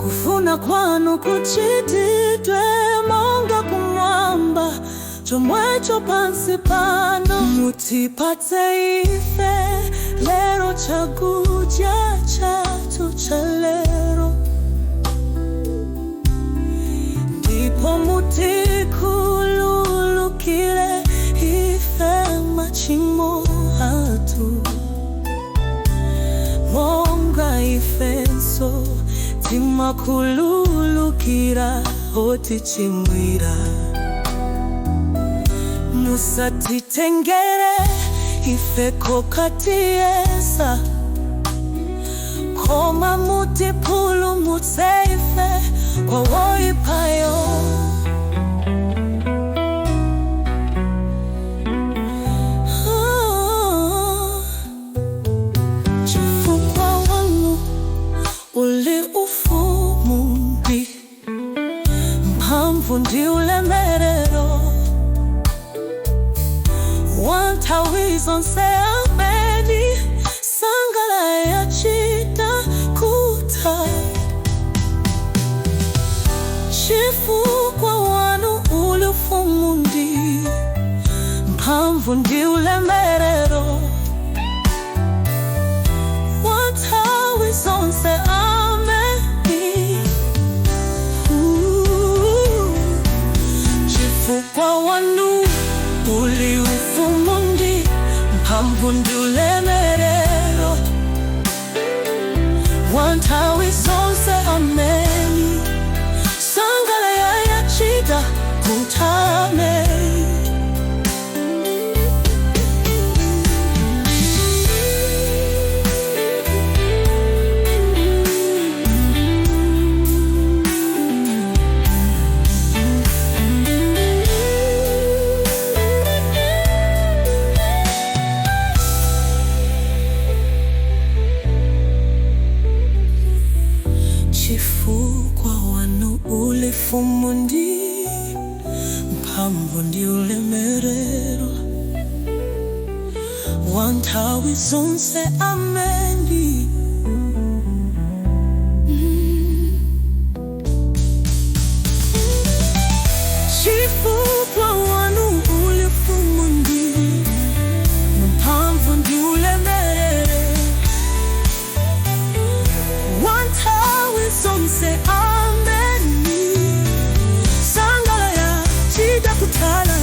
Kufuna kwanu kuchitidwe monga kumwamba, chomwecho pansi pano. Mutipatse ife lero chakudya chathu cha lero, ndipo mutikhululukire ife machimo athu, monga ifenso timakhululukira otichimwira. Musatitengere ife kokatiyesa, koma mutipulumutse ife kwa woipayo. Ah, chifukwa wanu uli ufumu ndi mphamvu ndi ulemerero wa nthawi zonse. Ameni. Sangala yachita kutha. Chifukwa wanu uli ufumu ndi mphamvu ndi ulemerero wa nthawi zonse. Ameni. Ooh. Chifukwa wanu uli ufumu ndi mphamvu ndi ulemerero wa nthawi zonse. Ameni. Sangala yachita kutha. Ameni. Chifukwa wanu uli ufumu ndi mphamvu ndi ulemerero wa nthawi zonse. Ameni. Chifukwa wanu uli ufumu ndi mphamvu ndi ulemerero wa nthawi zonse. Ameni. Sangala yachita kuthala,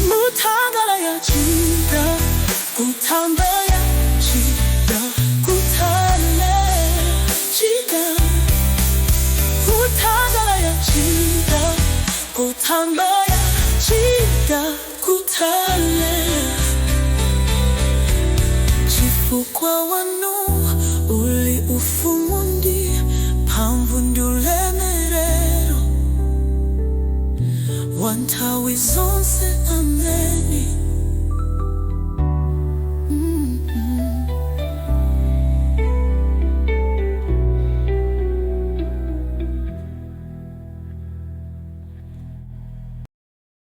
mutangala yachita kutamba, yachita kuthala, chita kutangala yachita kutamba, yachita kuthala. Chifukwa wanu uli ufumu ndi mphamvu ndi ulemerero wa nthawi zonse. Ameni.